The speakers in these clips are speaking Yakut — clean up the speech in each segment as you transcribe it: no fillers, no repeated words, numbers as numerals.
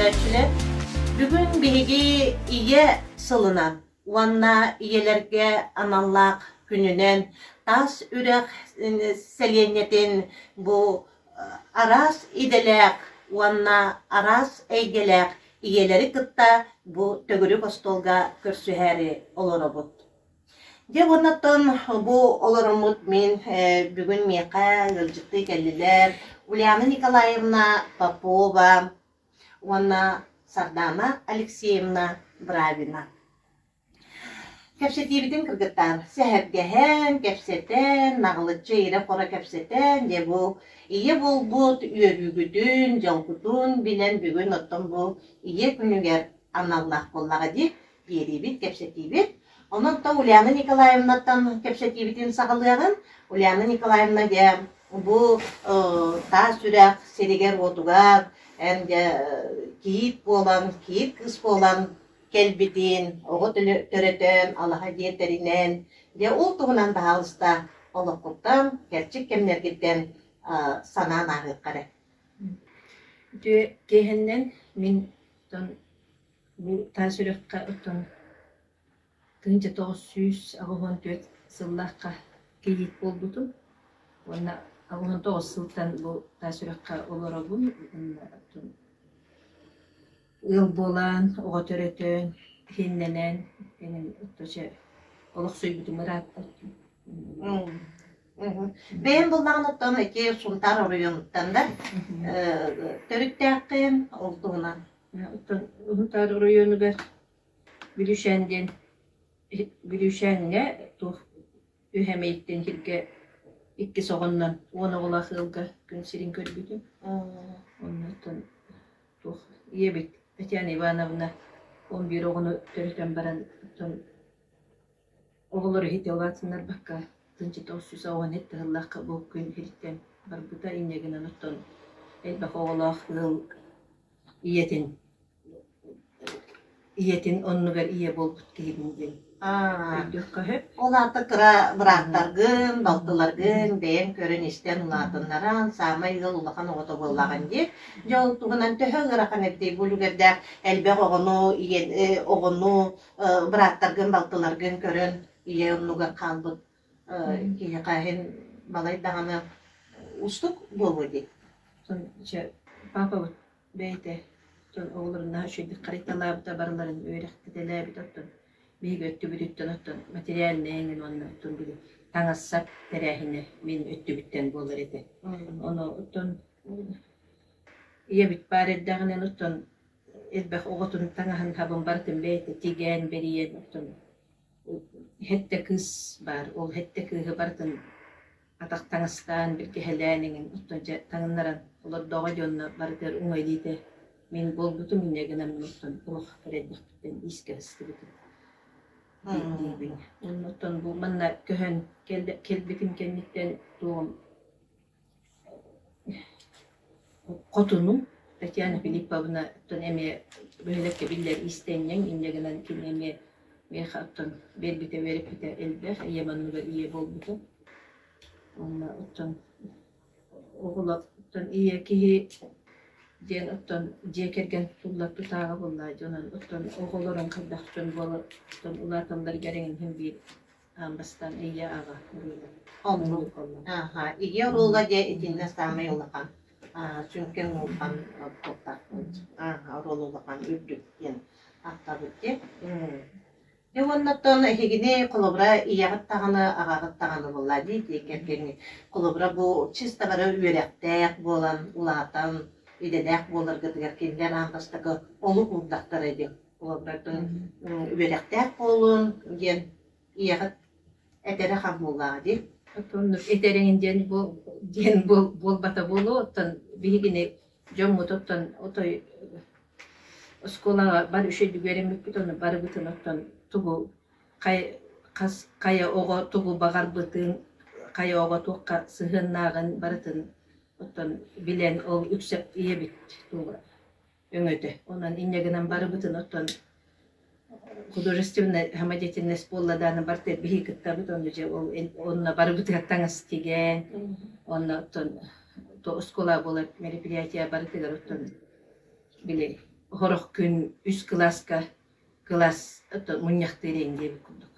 Көрөөччүлэр, бүгүн биһиги Ийэ сылынан уонна ийэлэргэ аналлаах күнүнэн Таас Үрэх сэлиэнньэтин бу араас идэлээх уонна араас эйгэлээх ийэлэри кытта бу төгүрүк остуолга көрсүһээри олоробут. Дьэ уоннаттан бу олороммут мин бүгүн миэхэ ыалдьыттыы кэллилэр Ульяна Николаевна Попова уонна Сардаана Алексеевна Бравина. Кэпсэтиибитин кыргыттар сэһэргэһэн, кэпсэтэн, наҕылыччы ирэ-хоро кэпсэтэн, дьэ бу ийэ буолбут үөрүүгүтүн, дьолгутун билэн бүгүн оттон бу ийэ күнүгэр аналлаах буоллаҕа дии биэриибит, кэпсэтиибит. Онон то Ульяна Николаевнаттан кэпсэтиибитин саҕалыаҕын. Ульяна Николаевна дьэ бу таас үрэх сиригэр-уотугар эн дьэ кийиит буолан, кийиит кыыс буолан кэлбитин, оҕо төрөтөн, алаһа дьиэ тэринэн, дьэ ол туһунан баһаалыста олоххуттан, кэрчик кэмнэргиттэн санаан ааһыахха эрэ. Үтүө киэһэннэн мин бу таас үрэххэ оттон 1984 сыллаахха кийиит буолбутум уонна 89 сылтан бу таас үрэххэ олоробун уонна оттон ыал буолан, оҕо төрөтөн, иһиннэнэн эҥин отточе олохсуйбутум ыраатта. Бэйэм буллаҕын оттон ити Сунтаар оройуонуттан да төрүттээххин ол туһунан. Оттон Сунтаар оройуонугар Бүлүүшээн диэн Бүлүүшээҥҥэ туох үһэмэйиттэн сиргэ иккис оҕоннон 10 оҕолоох ыалга күн сирин көрбүтүм. Оннуттан туох ийэбит Татьяна Ивановна 11 оҕону төрөтөн баран оттон оҕолору иһитэ улаатыннарбакка 1997 сыллаахха бу күн сириттэн барбыта. Инньэ гынан оттон элбэх оҕолоох ыал ийэтин ийэтин оннугар ийэ буолбут киһибин диэн өйдүөххэ сөп. Ол аата кыра бырааттаргын, балтыларгын бэйэҥ көрөн-истэн улаатыннаран, саамай ыал улахан оҕото буоллаҕын дии. Дьэ ол туһунан төһө ыарахан эбитий бу үлүгэрдээх элбэх оҕону, ийэ оҕону, бырааттаргын, балтыларгын көрөн ийэ оннугар хаалбыт киһиэхэ иһин балай даҕаны уустук буолуо дии. Чэ, папабыт бэйэтэ оттон оҕолорун наһаа үчүгэйдик харайталаабыта, барыларын үөрэхтэтэлээбит оттон биһиги өттүбүтүттэн оттон материальнай эҥин уонна оттон били таҥас-сап тэрээһинэ мин өттүбүттэн буолар этэ. Ону оттон ийэбит баар эрдэҕинэн оттон элбэх оҕотун таҥаһын хабын барытын бэйэтэ тигэн бэрийэн оттон сэттэ кыыс баар, ол сэттэ кыыһы барытын атах таҥастаан, бэргэһэлээн эҥин оттон дьэ таҥыннаран олордоҕо дьонно барытыгар уҥа илиитэ мин буолбутум инньэ гынан оттон олох эрэлбэхпиттэн иискэ сыстыбытым диибин. Оннуттан бу манна көһөн кэлбитим кэнниттэн туом хотунум Татьяна Филипповна оттон эмиэ бөһүөлэккэ биллэр иистэнньэҥ, инньэ гынан кини эмиэ миэхэ оттон биэрбитэ үөрэппитэ элбэх, ийэм оннугар ийэ буолбута. Уонна оттон оҕолор оттон ийэ киһи диэн оттон дьиэ кэргэн тутуллар тутааҕа буоллаҕа дьонун оттон оҕолорун хайдах дьон буола оттон улааталларыгар эҥин иһин биир аан бастаан ийэ аҕа оруола. Оннук. Ааха, ийэ оруола дьэ итиннэ саамай улахан, сүҥкэн улахан куттаахпыт. Ааха, оруола улахан үрдүк диэн ааттаабыт дии. Дьэ уоннаттан эһигини холобура ийэҕит даҕаны, аҕаҕыт даҕаны буолла дии дии кэргэҥҥит. Холобура бу чисто бары үөрэхтээх буолан, улаатан, идэлээх буоларгытыгар кинилэр аан бастакы олук уурдахтара дии. Холобуратын үөрэхтээх буолун диэн ийэҕит этэрэ хаммыылааҕа дии. Оннук этэриҥ диэн диэн буолбата буолуо, оттон биһигини дьоммут оттон отой оскуолаҕа бары үчүгэйдик үөрэммиппит, ону барыбытын оттон тугу хас хайа оҕо тугу баҕарбытын, хайа оҕо туохха сыһыаннааҕын барытын оттон билэн ол үксэ ийэбит туга өҥөтө. Онон инньэ гынан барыбытын оттон художественная самодеятельность буолла даҕаны барыта биһиги кыттабыт, онно дьэ ол онно барыбытыгар таҥас тигэн, онно оттон оскуола буолар мероприятие барытыгар оттон били. Сорох күн үс кылааска кылаас мунньахтыыр эҥин диэбит курдук.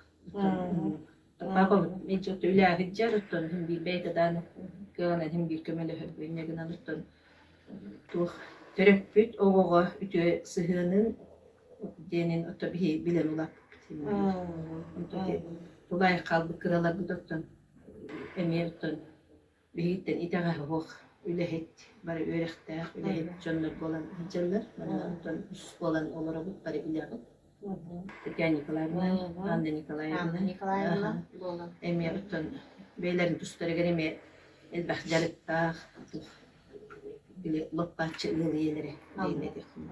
Папа үлэ сылдьар, оттон иһин биир бэйэтэ даҕаны кыаҕынан иһин биир көмөлөһөр инньэ гынан оттон туох төрөппүт оҕоҕо үтүө сыһыанын диэнин ото биһи билэн улааппыппыт. Онтон тулаайах хаалбыт кыраларбыт оттон эмиэ оттон Биһигиттэн итэҕэһэ суох үлэһит, бары үөрэхтээх үлэһит дьоннор буолан сылдьаллар. Манна онтон үс буолан олоробут, бары билэҕит. Татьяна Николаевна, Анна Николаевна. Анна Николаевна буолан. Эмиэ оттон бэйэлэрин тустарыгар эмиэ элбэх дьарыктаах, били лоппааччы ыал ийэлэрэ диэн этиэххин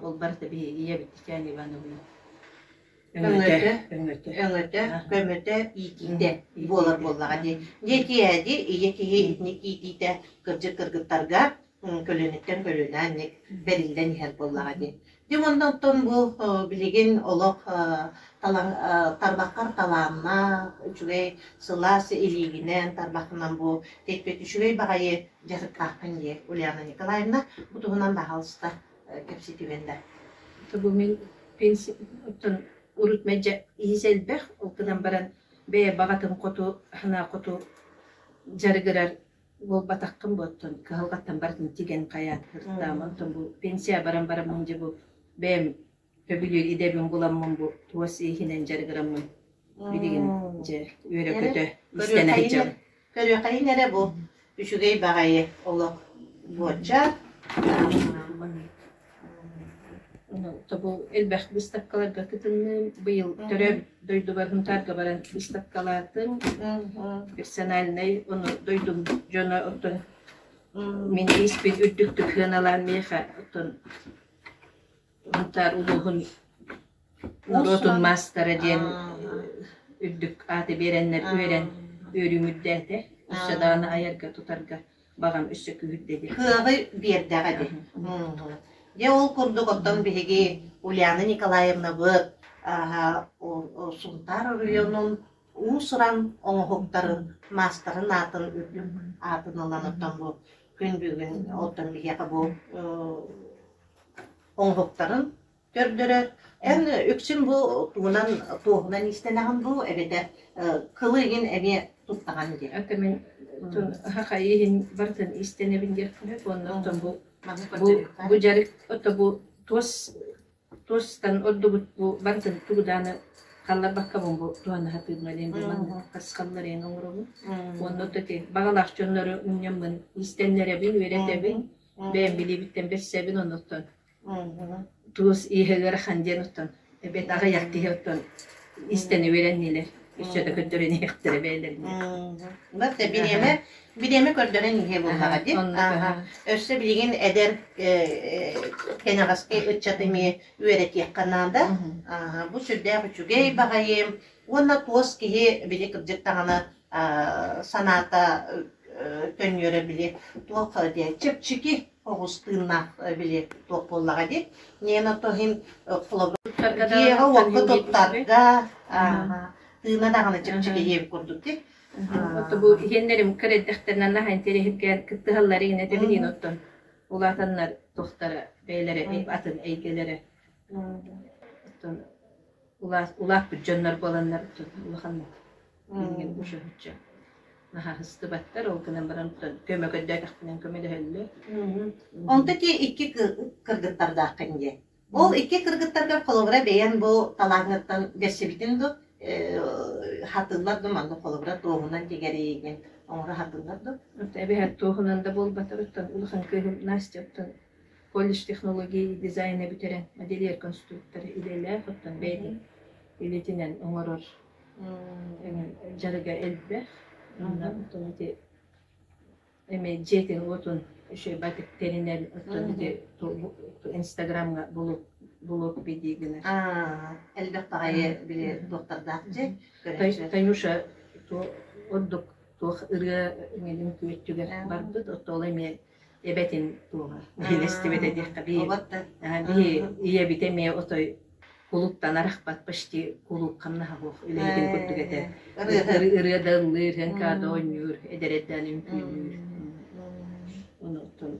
Ол барыта биһиги ийэбит Татьяна Ивановна Өҥөтө, өҥөтө, көмөтө, иитиитэ буолар буоллаҕа дии. Дьиэ киэһэди ийэ киһи итинник иитиитэ кырдьык кыргыттарга көлүөнэттэн көлүөнэ инник бэриллэн иһэр буоллаҕа дии. Дьэ уонна оттон бу билигин олох тарбаххар талааннаах, үчүгэй сылаас илиигинэн тарбаххынан бу тэппит үчүгэй баҕайы дьарыктааххын дии Ульяна Николаевна. Бу туһунан баһаалыста кэпсэтибин да. Бу мин оттон урут мэлдьи иһис элбэх, ол гынан баран бэйэ баҕатын хоту, санаа хоту дьарыгырар буолбатаххын бу оттон кыһалҕаттан барытын тигэн хайаан сырыттаҕым. Оттон бу пенсия баран бараммын дьэ бу бэйэм сөбүлүүр идэбин буламмын бу туос ииһинэн дьарыгыраммын билигин дьэ үөрэ-көтө истэнэ сылдьабын. Көрүөххэйин эрэ бу үчүгэй баҕайы олох буоча. Бу элбэх выставкаларга кытынным. Быйыл төрөөбүт дойдубар Хунтаарга баран выставкалаатым. Персональнай ону дойдум дьоно оттон мин испин үрдүктүк сыаналаан миэхэ оттон Сунтаар улууһун норуотун маастара диэн үрдүк ааты биэрэннэр үөрэн үөрүүм үрдээтэ. Өссө даҕаны айарга-тутарга баҕам өссө күүһүрдэ диэн. Кыаҕы биэрдэҕэ дии. Дьэ ол курдук оттон биһиги Ульяна Николаевнабыт Сунтаар оройуонун уус-уран оҥоһуктарын маастарын аатын үрдүк аатын ылан оттон бу күн бүгүн оттон биһиэхэ бу оҥоһуктарын көрдөрөр. Эн үксүн бу тугунан туоһунан иистэнэҕин дуу эбэтэр кылы игин эмиэ туттаҕын диэн? Это мин хаха иһин барытын иистэнэбин диэххэ сөп уонна оттон бу бу бу дьарык ото бу туос туостан ордубут бу барытын тугу дааны халларбаккабын бу туһана сатыырбын диэн бу маннык хасхаллар оҥоробун уонна ото ити баҕалаах дьоннору мунньаммын иистэннэрэбин үөрэтэбин Бэйэм билиибиттэн бэрсэбин оннуттан туос ииһэ ыарахан диэн оттон эбиэт аҕыйах киһи оттон истэн үөрэннилэр өссө да көрдөрөн иһиэхтэрэ бэйэлэрин. Бат бириэмэ бириэмэ көрдөрөн иһиэ буоллаҕа дии. Өссө билигин эдэр кэнэҕэски ыччат эмиэ үөрэтиэххэ наада. Бу сүрдээх үчүгэй баҕайы уонна туос киһи били кырдьык даҕаны санаата көнньүөрэ били туох диэ чэпчэки оҕус тыыннаах били туох буоллаҕа дии Нена тоһин дьиэҕэ уокка туттарга тыына даҕаны чэпчэки диэбит курдук дии. Ото бу иһиэннэрим кыра эрдэхтэринэ наһаа интэриэһиргээн кыттыһаллар иҥин этэбин оттон улаатаннар туохтара бэйэлэрэ атын эйгэлэрэ оттон улааппыт дьоннор буоланнар улаханнык билигин учуһучча наһаа сыстыбаттар, ол гынан баран көмө көрдөөтөхпүнэн көмөлөһөллөр. Онто ти икки кыргыттардааххын дии. Ол икки кыргыттаргар холобура бэйэн бу талааҥҥыттан бэрсибитин ду хатыллар ду манна холобура туоһунан тигэрийигин оҥоро хатыллар ду? Эбэһээт туоһунан да буолбатар оттон улахан кыыһым Настя оттон колледж технологии дизайна бүтэрэн модельер-конструктор идэлээх оттон бэйэтин илиитинэн оҥорор дьарыга элбэх. Онно оттон ити эмиэ дьиэтин-уотун үчүгэй тэринэн оттон ити Инстаграмҥа булук булук бидии гынар. Элбэх баҕайы били туохтардаах дьэ көрөөччү. Танюша ордук туох ырыа эҥин үҥкүү барбыт, оттон ол эмиэ эбэтин туоҕа нэһилиэстибэтэ диэххэ биһи биһи ийэбит эмиэ отой кулууптан арахпат почти кулууп хамнаһа суох үлэһитин курдук этэ ырыа да ыллыыр һэҥкаада оонньуур эдэр эрдэҕинэ үҥкүүлүүр ону оттон.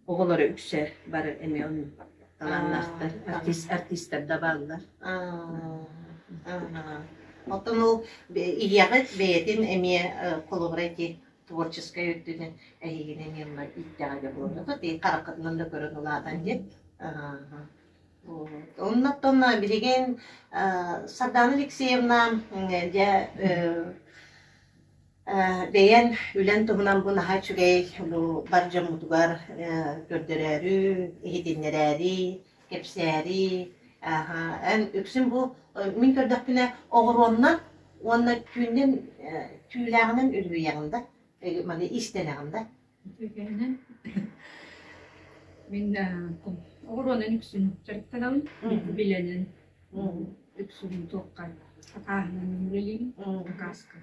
Оҕолоро үксэ бары эмиэ оннук талааннаахтар, артист артистар да бааллар. Оттон ол ийэҕит бэйэтин эмиэ холобура ити творческай өттүнэн эһигини эмиэ онно ииттэҕэ буолла тии хараххытынан да көрөн улаатан диэн. Оннуттан билигин Сардана Алексеевна дьэ Бэйэн үлэн туһунан бу наһаа үчүгэй бу бар дьоммутугар көрдөрөөрү, иһитиннэрээри, кэпсээри эн үксүн бу мин көрдөхпүнэ оҕуруоннан уонна түүннэн түүлээҕинэн үлүһүйэҕин да маны иистэнэҕин да Үгэһинэн мин оҕуруонан үксүн дьарыктанабын, билэнэн үксүн туохха сакааһынан үлэлиибин, сакааска.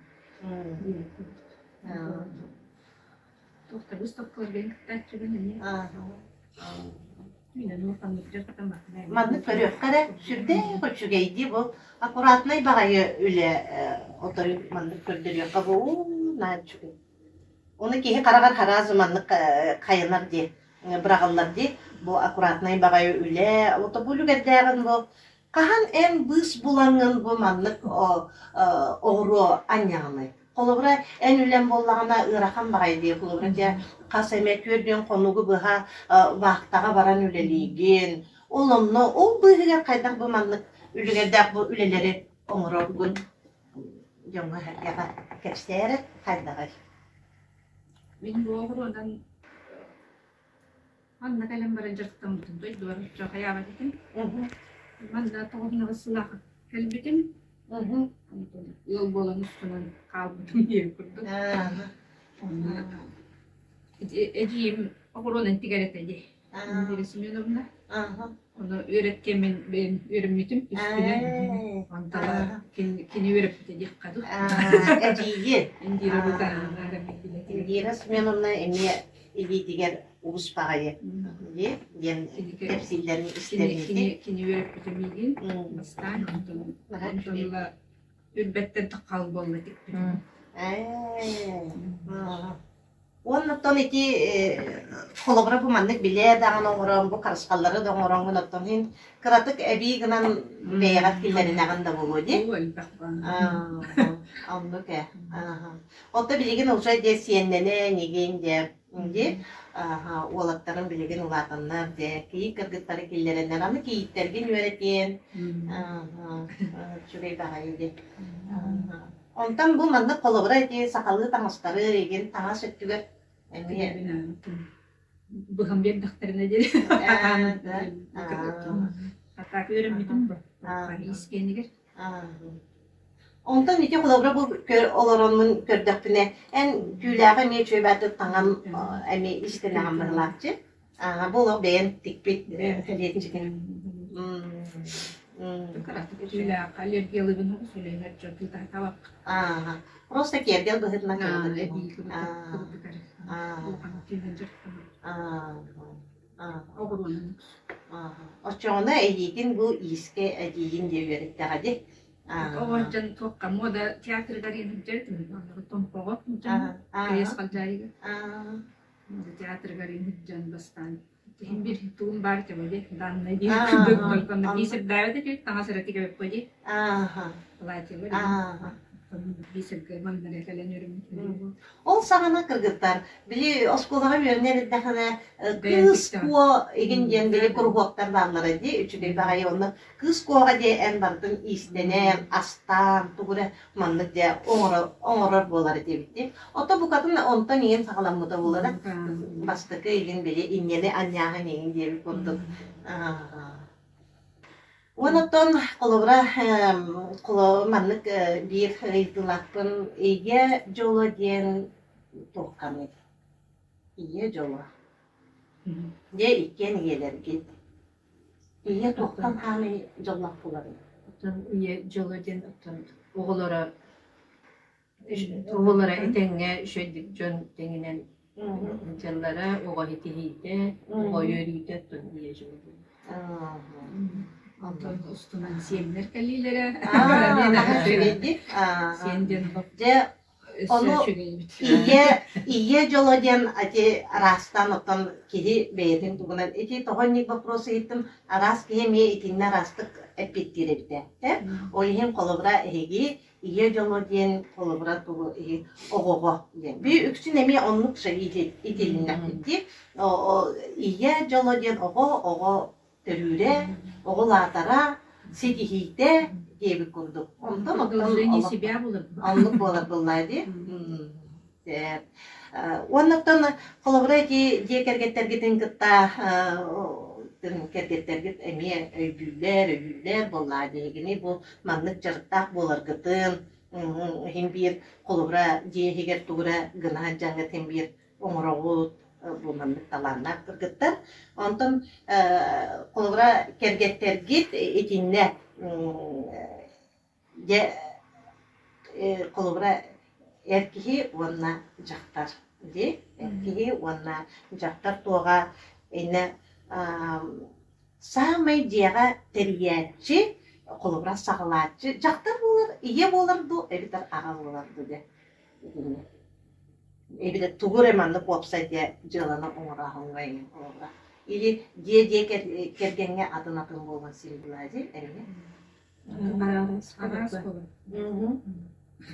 Туохта выставкаларга кыттааччыбын эмиэ. Маннык көрүөххэ эрэ сүрдээх үчүгэйдии бу аккуратнай баҕайы үлэ отой маннык көрдөрүөххэ бу уу наһаа үчүгэй. Ону киһи хараҕар хараас маннык хайанар дии, быраҕыллар дии. Бу аккуратнай баҕайы үлэ, ото бу үлүгэрдээҕин бу хаһан эн быыс булаҥҥын бу маннык оҕуруо анньаҕыный? Холобура, эн үлэм буоллаҕына ыарахан баҕайы дии. Холобура, дьэ хас эмэ түөрдүөн хонугу быһа вахтаҕа баран үлэлиигин. Ол онно ол быыһыгар хайдах бу маннык үлүгэрдээх бу үлэлэри оҥороргун дьоҥҥо-сэргэҕэ кэпсээ эрэ хайдаҕый? Мин бу оҕуруонан манна кэлэн баран дьарыктаммытым дойдубар оччо хайаабат этим. Манна тоҕус сылаах кэлбитим. Ыал буолан устунан хаалбытым диэн курдук. Онно эдьиийим оҕуруонан тигэр этэ дии. Индира Семеновна. Ону үөрэткэммин бэйэм үөрэммитим үспүнэн. Онтон кини үөрэппитэ диэххэ дуу. Эдьиийи. Индира Индира Семеновна эмиэ илиитигэр уус баҕайы диэн кэпсииллэрин истэрин Кини үөрэппитэ миигин бастаан онтон онтон ыла үрбэттэн хал буолла тикпитим. Уонна оттон ити холобура бу маннык билээ даҕаны оҥорон, бу харысхаллары да оҥороҥҥун оттон иһин кыратык эбии гынан бэйэҕэр киллэринэҕин да буолуо дии. Оо, элбэх Оннук ээ. Онто билигин уже дьэ сиэннэнэн игин дьэ дии уолаттарым билигин улаатаннар дьэ кийиит кыргыттары киллэрэннэр аны кийииттэргин үөрэтиэн үчүгэй баҕайы дии. Онтон бу маннык холобура ити сахалыы таҥастары игин таҥас өттүгэр эмиэ Быһан биэрдэхтэринэ диэри Атаак үөрэммитим бу искэнигэр. Онтон ити холобура бу олороммун көрдөхпүнэ эн түүлээҕи эмиэ үчүгэй баатыр таҥам эмиэ истэнэҕин быһылаахчы. Аа, бу олох бэйэн тикпит кэлиэтчигин. Түүлээххэ аллергиялыыбын сүлэһэр дьон тыытаһатабак. Аа, просто киэргэл быһыытынан Эбии кыбытыгар улахан түүнэн дьарыктанар. Оҕуруонан. Оччоҕуна эйиигин бу иискэ эдьиийин диэ үөрэттэҕэ дии. Оҕо дьон туохха муода театрыгар иһирдьэ Томпоҕо Кыйас Халдьаайыга Театрыгар иһирдьэн бастаан иһин биир тугум баар этэ даннай диэн курдук только бисердээбит этибит таҥас эрэ тигэбиппэ дии платьелар бисергэ манна эрэ кэлэн үөрэммитим Ол саҕана кыргыттар били оскуолаҕа үөрэнэр эрдэхинэ кыыс куо игин диэн били куруһуоктар бааллара дии үчүгэй баҕайы онно кыыс куоҕа диэ эн бардын иистэнэн астаан тугу эрэ маннык дьэ оҥорор оҥорор буолар диэбиттии. Ото букатын онтон иҥин саҕаламмыта буолара. Бастакы илин били инньэни анньааһын иҥин диэбит курдук. Уон оттон холобура маннык биир ыйытыылаахпын ийэ дьоло диэн туохханый? Ийэ дьоло. Дьэ иккиэн ийэлэргит. Ийэ туохтан хаамый дьоллоох буоларый? Оттон ийэ дьоло диэн оттон оҕолоро оҕолоро этэҥҥэ үчүгэйдик дьон тэҥинэн сылдьаллара, оҕо ситиһиитэ, оҕо үөрүүтэ оттон ийэ дьоло буолар. Онтон устунан сиэннэр кэлиилэрэ Үчүгэйдик. Сиэн диэн Дьэ. Өссө Ону үчүгэй эбит. ийэ ийэ дьоло диэн ити араастаан оттон киһи бэйэтин тугунан ити тоҕо инник вопрос ыйыттым араас киһи эмиэ итиннэ араастык эппиэттиир эбитэ э ол иһин холобура эһиги ийэ дьоло диэн холобура тугу иһи оҕоҕо диэн би үксүн эмиэ оннук итилиннэхпит дии ийэ дьоло диэн оҕо оҕо төрүүрэ, оҕо улаатара, ситиһиитэ диэбит курдук. Онтон оттон Продолжение себя булар. оннук буолар буоллаа дии. Уоннаттан холобура ити дьиэ кэргэттэргитин кытта кэргэттэргит эмиэ өйдүүллэр, өйүүллэр буоллаа диһигини бу маннык дьарыктаах буоларгытын иһин биир холобура дьиэ иһигэр тугура гына сылдьаҥҥыт иһин биир оҥороҕут бу маннык талааннаах кыргыттар. Онтон холобура кэргэттэргит итиннэ дьэ холобура эр киһи уонна дьахтар дии эр киһи уонна дьахтар туоҕа иннэ саамай дьиэҕэ тэрийээччи холобура саҕалааччы дьахтар буолар ийэ буолар дуу эбэтэр аҕа буолар дуу дьэ итиннэ Эбэтэр тугу эрэ маннык уопсай дьэ дьыаланы оҥорооһуҥҥа иҥин холобура. Или дьиэ дьиэ кэргэҥҥэ атын-атын буолан син дии эмиэ. Араас араас буолар.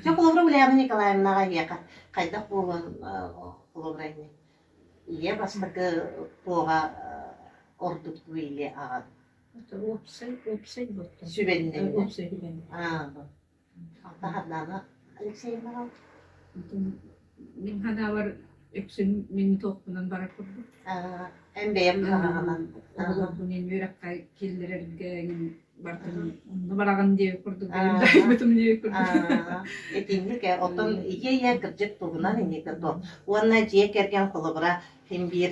Дьэ холобура Ульяна Николаевнаҕа эһиэхэ хайдах буолуон холобура ини ийэ бастакы туоҕа ордук дуу или аҕа Уопсай уопсай буолтун. Сүбэннэн. Уопсай сүбэннэн. Алтаһардаана Алексеевнаҕа Мин санаабар үксүн мин туохпунан барар курдук. Эн бэйэм хараҕынан. Оҕолорбун мин үөрэххэ киллэрэргэ бартын онно бараҕын диэбит курдук бэйэм дайбытым диэбит курдук. Итинник ээ, оттон ийэ-ийэ кырдьык тугунан инник то. Уонна дьиэ кэргэн холобура син биир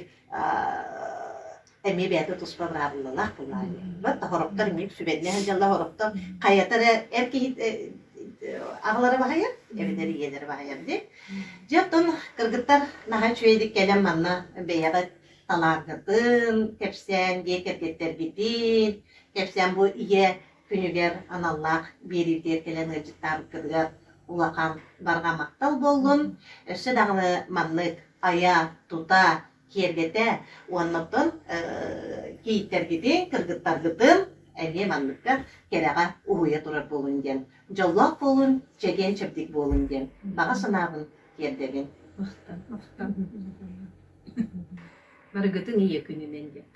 эмиэ бэйэтэ туспа быраабылалаах буоллаҕа Бат хороптор эмиэ сүбэннэ сылдьаллар хороптор хайата эрэ эр киһи аҕалара баһыйар эбэтэр ийэлэрэ баһыйар дии. Дьэ оттон кыргыттар наһаа үчүгэйдик кэлэн манна бэйэҕит талааҥҥытын кэпсээн дьиэ кэргэттэргитин кэпсээн бу ийэ күнүгэр аналлаах биэриитигэр кэлэн ыалдьыттаабыккытыгар улахан барҕа махтал буоллун. Өссө даҕаны маннык айа, тута, киэргэтэ уонна оттон кийииттэргитин, кыргыттаргытын эмиэ манныкка кэрэҕэ уһуйа турар буолун диэн, дьоллоох буолун, чэгиэн-чэбдик буолун диэн баҕа санаабын тиэрдэбин. Махтал. Махтал. Барыгытын ийэ күнүнэн диэн.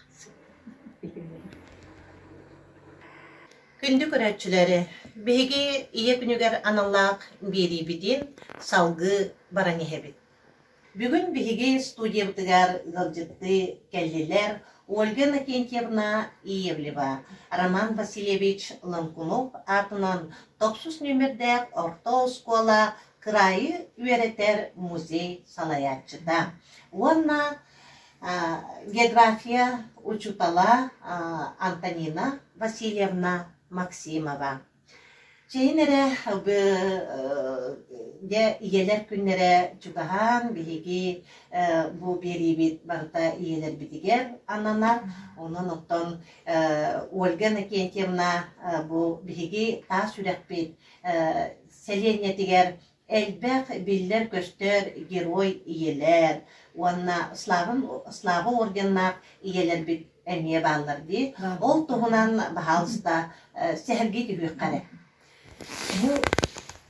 Күндү көрөөччүлэри, биһиги Ийэ күнүгэр аналлаах биэриибитин салгыы баран иһэбит. Бүгүн биһиги студиябытыгар ыалдьыттыы кэллилэр Ольга Иннокентьевна Иевлева, Роман Васильевич Ланкунов аатынан тохсус нүөмэрдээх орто оскуола кыраайы үөрэтэр музей салайааччыта уонна география учуутала Антонина Васильевна Максимова. Чэйин эрэ дьэ ийэлэр күннэрэ чугаһаан, биһиги бу биэриибит барыта ийэлэрбитигэр ананар. Онон оттон Ольга Иннокентьевна бу биһиги таас үрэхпит сэлиэнньэтигэр элбэх биллэр-көстөр герой ийэлэр уонна Слава орденнаах ийэлэрбит эмиэ бааллар дии. Ол туһунан, баһаалыста, сэһэргии түһүөххэ эрэ. Бу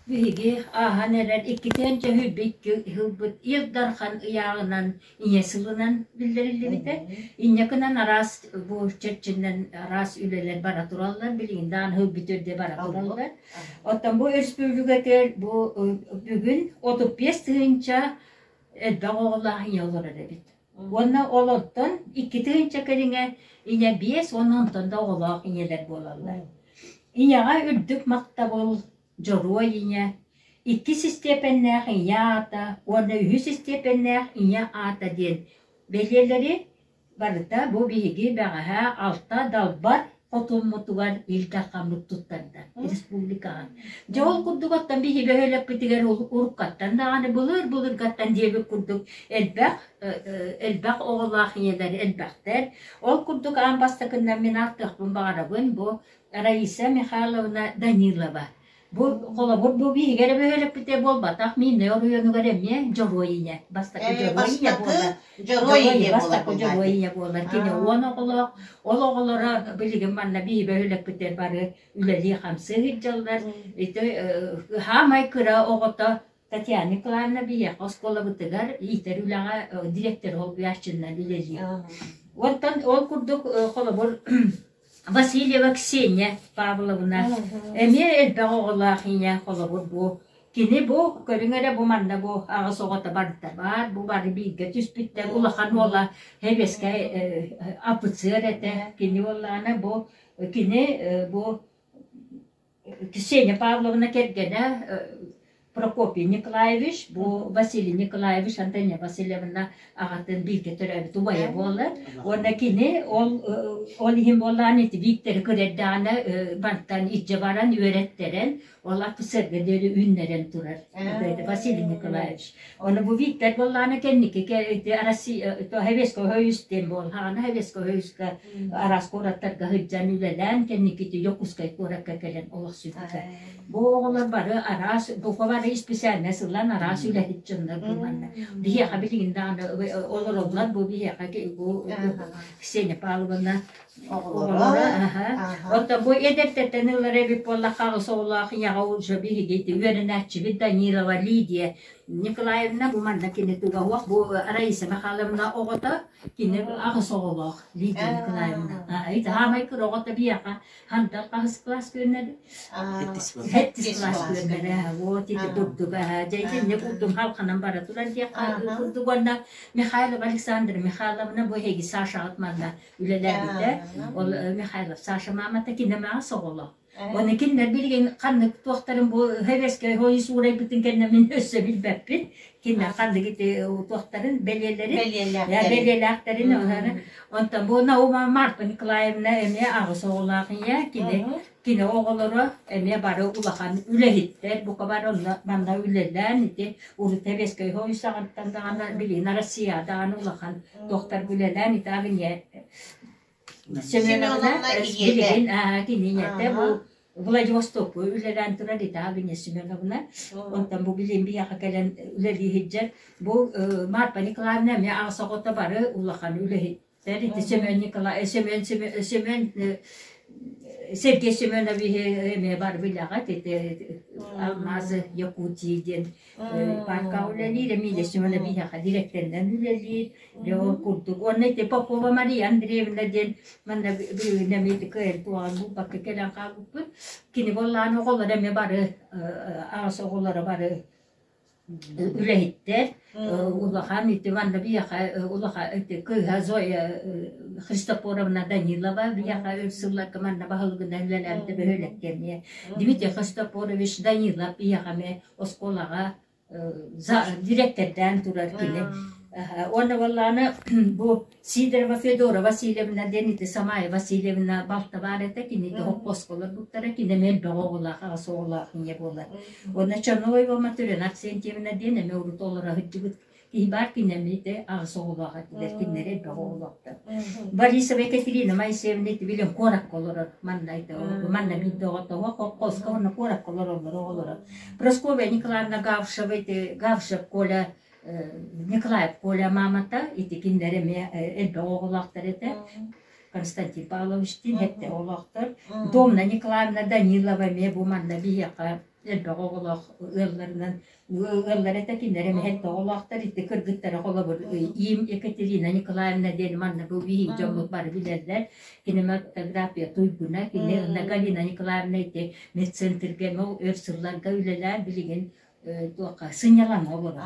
биһиги ааһан эрэр иккитэн дьөһүйбүт ылбыт Ил Дархан ыйааҕынан Ийэ сылынан биллэриллибитэ. Инньэ гынан араас бу чэрчинэн араас үлэлэр бара тураллар, билигин даҕаны ылбыт үрдэ бара тураллар. Оттон бу өрөспүүбүлүкэтигэр бу бүгүн 35 тыһыынча элбэх оҕолоох ийэ олорор эбит. Уонна олортон 2 тыһыынча кэриҥэ ийэ биэс уонна онтон да оҕолоох ийэлэр буолаллар. Ийэҕэ үрдүк махтабыл, Дьоруой ийэ, иккис истиэпэннээх ийэ аата уонна үһүс истиэпэннээх ийэ аата диэн бэлиэлэри барыта бу биһиги бэҕэһээ алта далбар хотуммутугар Ил Дархаммыт туттарда республикаҕа. Дьэ ол курдук оттон биһи бөһүөлэкпитигэр уруккаттан даҕаны былыр-былыргаттан диэбит курдук элбэх элбэх оҕолоох ийэлэр элбэхтэр. Ол курдук аан бастакыннан мин ааттыахпын баҕарабын бу Раиса Михайловна Данилова. Бу холобур бу биһиги эрэ бөһүөлэкпитэ буолбатах, Мииннэй оройуонугар эмиэ Дьоруой ийэ, бастакы Дьоруой ийэ буолар. Дьоруой ийэ бастакы Дьоруой ийэ буолар. Кини 10 оҕолоох, ол оҕолоро билигин манна биһи бөһүөлэкпитигэр бары үлэлии-хамсыы сылдьаллар. Ити хаамай кыра оҕото Татьяна Николаевна биһиэхэ оскуолабытыгар иитэр үлэҕэ директор солбуйааччыннан үлэлиир. Онтон ол курдук холобур Васильева Ксения Павловна эмиэ элбэх оҕолоох ийэ холобур бу кини бу көрүҥ эрэ бу манна бу аҕыс оҕото барыта баар бу бары бииргэ түспүттэр улахан уола Хэбиэскэй офицер этэ кини буоллаҕына бу кини бу Ксения Павловна кэргэнэ Прокопий Николаевич, бу Василий Николаевич Антонина Васильевна аҕатын бииргэ төрөөбүт убайа буолар. Уонна кини ол ол иһин буоллаан ити Викторы көрөрдөҕүнэ бантан илдьэ баран үөрэттэрэн, ол офицерга диэри үүннэрэн турар Василий Николаевич. Ону бу Виктор буоллаана кэнники Россия Советского Союз диэн буоллаҕына Советского Союзка араас куораттарга сылдьан үлэлээн кэнникити Дьокуускай куоракка кэлэн олохсуйбута. Бу оҕолор бары араас, бука бары специальность ылан араас үлэһит дьоннор булланнар. Биһиэхэ билигин даҕаны олороллор бу биһиэхэ бу Ксения Павловна оҕолоро. Оттон бу эдэртэртэн ылар эбит буоллахха аҕыс оҕолоох ийэҕэ уже биһиги үөрэнээччибит Данилова Лидия Николаевна бу манна кини туга суох бу Раиса Михайловна оҕото кини аҕыс оҕолоох Лидия Николаевна. Ити хаамай кыра оҕото биһиэхэ хантан хаһыс класс күөннэри? Сэттис класс күөннэрэ. Вот ити курдук. Дьэ итиннэ курдук халханан бара турар диэххэ курдук уонна Михайлов Александра Михайловна бу эһиги Сашаҕыт манна үлэлээбитэ. Ол Михайлов Саша маамата кинэ аҕыс оҕолоох. Оны кинилэр билигин ханнык туохтарын бу Хэвэскэй хойус уурайбытын кэннэ мин өссө билбэппин. Кинилэр ханнык ити туохтарын бэлиэлэрин бэлиэлээхтэрин Онтон бу Наума Марфа Николаевна эмиэ аҕыс оҕолоох ийэ. Кини кини оҕолоро эмиэ бары улахан үлэһиттэр. Бука бары онно манна үлэлээн ити урут Хэвэскэй хойус саҕаттан даҕаны билигин Россия даҕаны улахан туохтар үлэлээн ити Агния Семеновна билигин кини ийэтэ бу Владивостокка үлэлээн турар Итаа Агния Семеновна. Онтон бу билин биһиэхэ кэлэн үлэлии сылдьар. Бу Марпа Николаевна эмиэ аҕыс оҕото бары улахан үлэһиттэр. Ити Семен Николай Семен Семен Сергей Семеновиһы эмиэ бары билэҕит. Ити Алмазы Якутии диэн парка үлэлиир, Эмилия Семеновна биһиэхэ дириэктэринэн үлэлиир. Дьэ ол курдук. Уонна ити Попова Мария Андреевна диэн манна бүгүн эмиэ кыайан туоҕан булбакка кэлэн хаалбыппыт. Кини буоллаҕына оҕолоро эмиэ бары аҕыс оҕолоро бары үлэһиттэр. Улахан ити манна биһиэхэ улахан ити кыыһа Зоя Христофоровна Данилова биһиэхэ өр сылларга манна баһылыгынан үлэлээбитэ бөһүөлэккэ эмиэ. Дмитрий Христофорович Данилов биһиэхэ эмиэ оскуолаҕа дириэктэрдээн турар кини. Уонна буоллаҕына бу Сидорова Федора Васильевна диэн ити Самая Васильевна балта баар этэ, кини хоппоско олорбуттара, кини эмиэ элбэх оҕолоох, аҕыс оҕолоох ийэ буолар. Уонна Чаноева Матрена Арсентьевна диэн эмиэ урут олоро сылдьыбыт киһи баар, кини эмиэ ити аҕыс оҕолоох этилэр, кинилэр элбэх оҕолоохтор. Борисова Екатерина Моисеевна ити билин куоракка олорор, манна манна биирдэ оҕото хоппоско уонна куоракка олороллор оҕолоро. Прасковья Николаевна Гавшева ити Гавшев Коля Николаев Коля маамата ити кинилэр эмиэ элбэх оҕолоохтор этэ. Константин Павловичтыын сэттэ оҕолоохтор. Домна Николаевна Данилова эмиэ бу манна биһиэхэ элбэх оҕолоох ыалларынан ыаллар этэ кинилэр эмиэ сэттэ оҕолоохтор. Ити кыргыттара холобур им Екатерина Николаевна диэн манна бу биһиги дьоммут бары билэллэр. Кинематография туйгуна, кини Галина Николаевна ити медцентргэ өр сылларга үлэлээн билигин туохха сынньалаҥҥа олорор.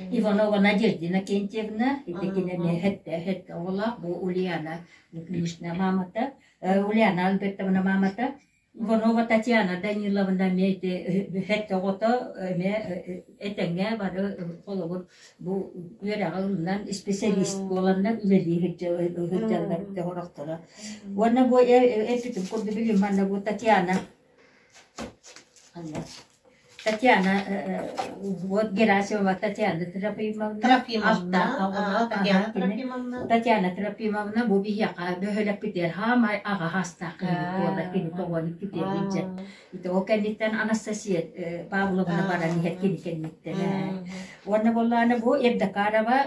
Иванова Надежда Иннокентьевна, ити кини эмиэ сэттэ сэттэ оҕолоох, бу Ульяна Лукинична маамата, Ульяна Альбертовна маамата, Иванова Татьяна Даниловна эмиэ ити сэттэ оҕото эмиэ этэҥҥэ бары холобур бу үөрэҕи ылынан исписэлиист буоланнар үлэлии сылдьаллар сорохторо. Уонна бу эппитим курдук билим манна бу Татьяна. Татьяна вот Герасимова Татьяна Трофимовна Трофимовна, Татьяна Трофимовна. Татьяна Трофимовна бу биһиэхэ бөһүөлэкпитигэр хаамай аҕа хаастаах киһи буолар кини тоҕуон иккитиэр илдьэр. Ити ол кэнниттэн Анастасия Павловна баран иһэр кини кэнниттэн. Уонна буоллаҕына бу Евдокарова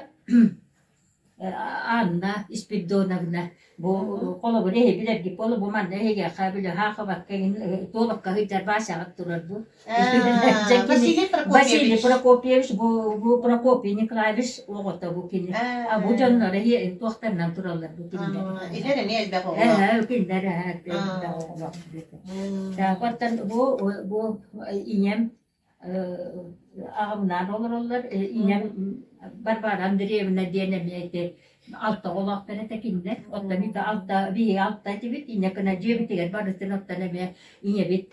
Анна Спиридоновна бу холобур эһи билэргит буолуо бу манна эһиэхэ били хаахыбакка иҥин туолакка сылдьар Васяҕыт турар бу Василий Василий Прокопьевич. Прокопьевич бу бу Прокопий Николаевич оҕото бу кини а бу дьоннор эһи туохтарынан тураллар бу кинилэр Илэр эмиэ элбэх оҕолоох. Кинилэр элбэх оҕолоох. Так оттон бу бу ийэм Аҕабынаан олороллор. Ийэм Варвара Андреевна диэн эмиэ ити алта оҕолоохтор этэ кинилэр. Оттон ити алта биһиги алта этибит. Инньэ гына дьиэбитигэр барытын оттон эмиэ ийэбит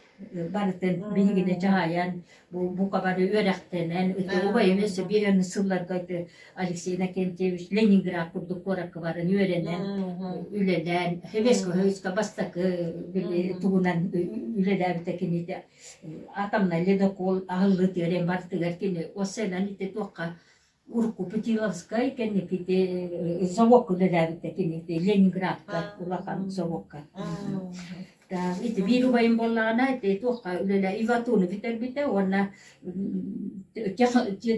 барытын биһигини дьаһайан, бу бука бары үөрэхтэнэн, ити убайым өссө биир сылларга ити Алексей Иннокентьевич Ленинград курдук куоракка баран үөрэнэн, үлэлээн, Хевеско бастакы били тугунан үлэлээбитэ кинитэ Атомнай ледокол аһыллыытыгар эн бартыгар кини осенан ити туохха урукку Путиловскай кэнники ити заводка үлэлээбитэ кини ити Ленинградка улахан заводка. Ити биир убайым буоллаҕына ити туохха үлэлээ ИВАТУну бүтэрбитэ уонна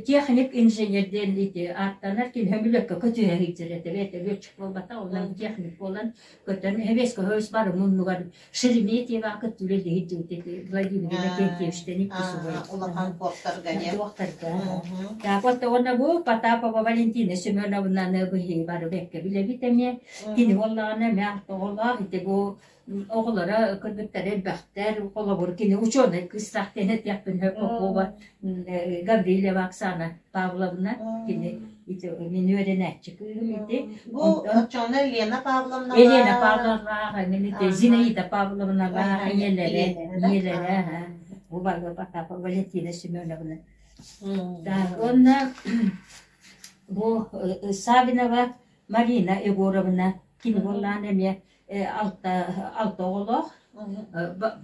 техник инженер диэн ити ааттанар кини көмүлүөккэ көтүһэ сылдьар этэ бэйэтэ летчик буолбатах онон техник буолан көтөн эбиэскэ көс бары муннугар Шереметьево кытта үлэлиһит дьиҥ Владимир Иннокентьевичтэн иккис убай. Улахан куоптарга диэн. Туохтарга. Так, вот уонна бу Потапова Валентина Семеновнаны быһыы бары бэккэ билэбит эмиэ. Кини буоллаҕына эмиэ оҕолоох ити бу оҕолоро кыргыттара элбэхтэр. Холобур, кини учуонай кыыстаах диэн этиэхпин сөп Попова Гаврильева Оксана Павловна кини ити мин үөрэнээччи кыыһым ити. Бу оччоҕуна Елена Павловна Елена Павловна мин ити Зинаида Павловналаах ийэлэрэ ийэлэрэ бу барыга Потапова Валентина Семеновна. Так, уонна бу Савинова Марина Егоровна кини буоллаан эмиэ алта алта оҕолоох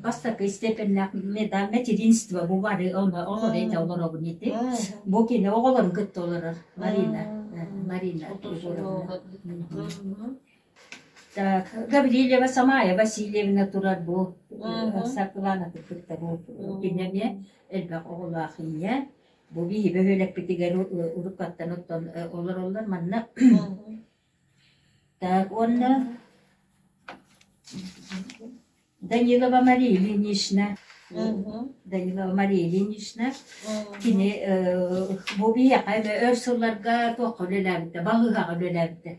бастакы степеннээх медаль материнство бу бары олор этэ олоробун ити бу кини оҕолорун кытта олорор Марина Марина Егоровна так Гаврильева Самая Васильевна турар бу Саргылана кытта бу кини эмиэ элбэх оҕолоох ийэ бу биһи бөһүөлэкпитигэр уруккаттан оттон олороллор манна Так уонна Данилова Мария Ильинична Данилова Мария Ильинична кини бу биһиэхэ эмэ өр сылларга туохха үлэлээбитэ, балыыһаҕа үлэлээбитэ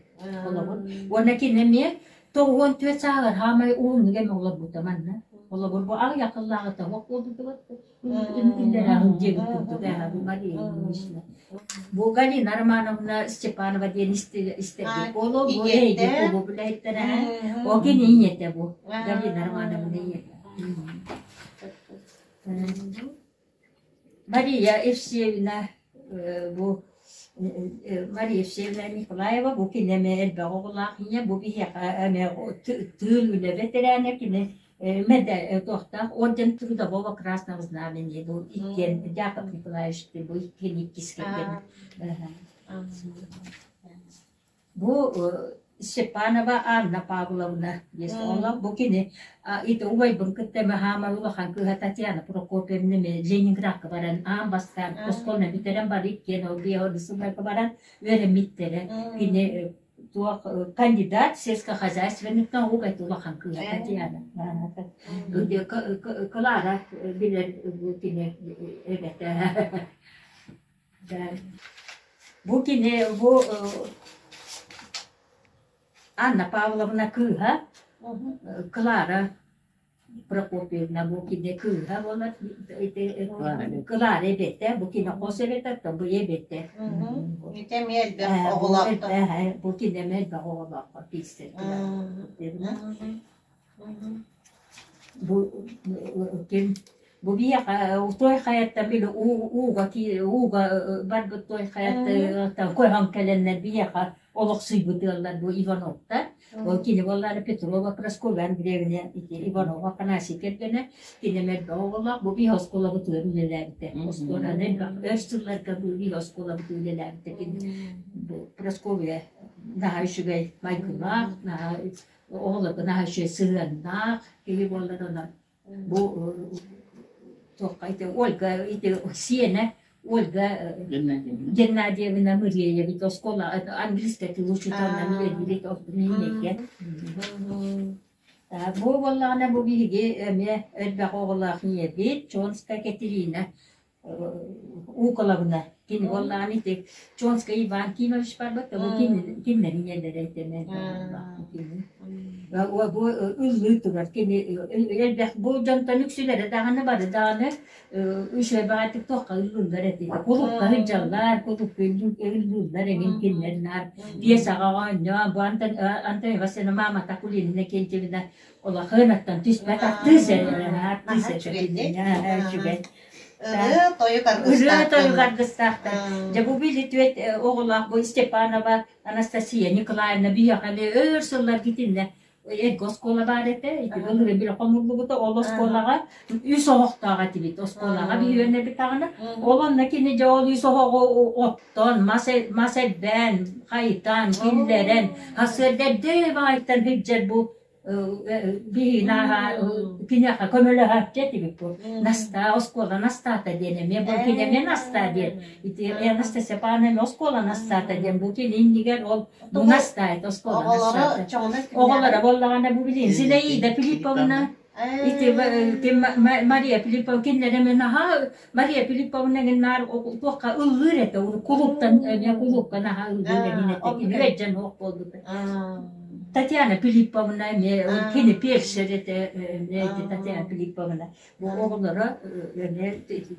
холобур. Уонна кини эмиэ 94 сааһыгар хаамай уһуннук эмэ олорбута манна. Холобур, бу аҕыйах сыллааҕыта уох буолбутугар Бу Галина Романовна Степанова диэн истэрбит буолуо, бу эйги бу билэһиттэрэ ол кини ийэтэ бу Галина Романовна ийэтэ. Мария Евсеевна бу Мария Евсеевна Николаева бу кини эмэ элбэх оҕолоох ийэ, бу биһиэхэ эмэ тыыл үлэ бэтэрээнэ кини туохтаах орден трудового красного знамени бу иккиэн Яков Николаевич бу иккиэн иккис кэргэн бу Степанова Анна Павловна олох бу кини ити убайбын кытта хаамар улахан кыыһа Татьяна Прокопьевна Ленинградка баран аан бастаан оскуоланы бүтэрэн бары иккиэн ол биэһ сылларга баран үөрэммиттэрэ кини туох кандидат сельскохозяйственных наук это улахан кыыһа Татьяна Клара билэр кини эбэтэ бу кини бу Анна Павловна кыыһа Клара Прокопьевна бу кини кыыһа буолар Клара эбэтэ бу кини хос эбэтэ бу эбэтэ Ити эмиэ элбэх оҕолоохтор бу кини эмиэ элбэх оҕолооххо киирсэр Бу ким бу биһиэхэ той хайаттан били ууга ууга барбыт той хайаттан көһөн кэлэннэр биһиэхэ олохсуйбут ыаллар бу Ивановтар. Ол кини буоллаҕына Петрова Прасковья Андреевна ити Иванова Афанасий кэргэнэ, кини элбэх оҕолоох, бу биһи оскуолабытыгар үлэлээбитэ. Оскуоланы элбэх өр сылларга бу биһи оскуолабытыгар үлэлээбитэ. Кини бу Прасковья наһаа үчүгэй майгылаах, наһаа оҕолорго наһаа үчүгэй сыһыаннаах киһи буоллар онон Бу туохха ити Ольга ити сиэнэ Ольга Геннадьевна Мыреевич оскуола английскай тыл учууталынан үлэлиир нэһилиэккэ. Бу буоллаҕына бу биһиги эмиэ элбэх оҕолоох ийэбит Чонская Катерина Уколовна кини буоллаҕына ити Чонскай Иван Кимович барбыт бу кинилэр ийэлэрэ итинэ бу ыллыы турар кини элбэх бу дьонтон үксүлэрэ даҕаны бары даҕаны үчүгэй баҕайытык туохха ыллыыллар этэ кулукка сылдьаллар кулукка ыллыыллар эҥин кинилэр наар пьесаҕа оонньоон бу Антон Антон Васильевна маамата Кулинина Кентьевна улаханаттан түспэт артыыс эрэ артыыс этэ үчүгэй Ырыа тойук Ырыа тойук аргыстаахтар. Дьэ бу били түөрт оҕолоох бу Степанова Анастасия Николаевна биһиэхэ эмиэ өр сылларга итиннэ эргэ оскуола баар этэ. Ити былырыын били хомуллубута. Ол оскуолаҕа үс оһохтоох этибит. Оскуолаҕа биһи үөрэнэбит даҕаны. Ол онно кини дьэ ол үс оһоҕу оттон, мас, мас эрбээн, хайытан, киллэрэн, сарсыарда эрдэ баҕайыттан сылдьар бу биһиги нааһаа киниэхэ көмөлөһөөччү этибит бу Настаа оскуола Настаата диэн эмиэ бу кини эмиэ Настаа диэн ити Анастасия Павловна эмиэ оскуола Настаата диэн бу кини иннигэр ол бу Настаа это оскуола Настаата оҕолоро буоллаҕына бу билин Зинаида Филипповна ити Мария Филипповна кинилэр эмиэ наһаа Мария Филипповна наар туохха ыллыыр этэ кулууптан эмиэ кулуупка наһаа ыллыыр эбин этэ кини дьон ох буолбута Татьяна Филипповна эмиэ кини фельдшер этэ эмиэ Татьяна Филипповна бу оҕолоро эмиэ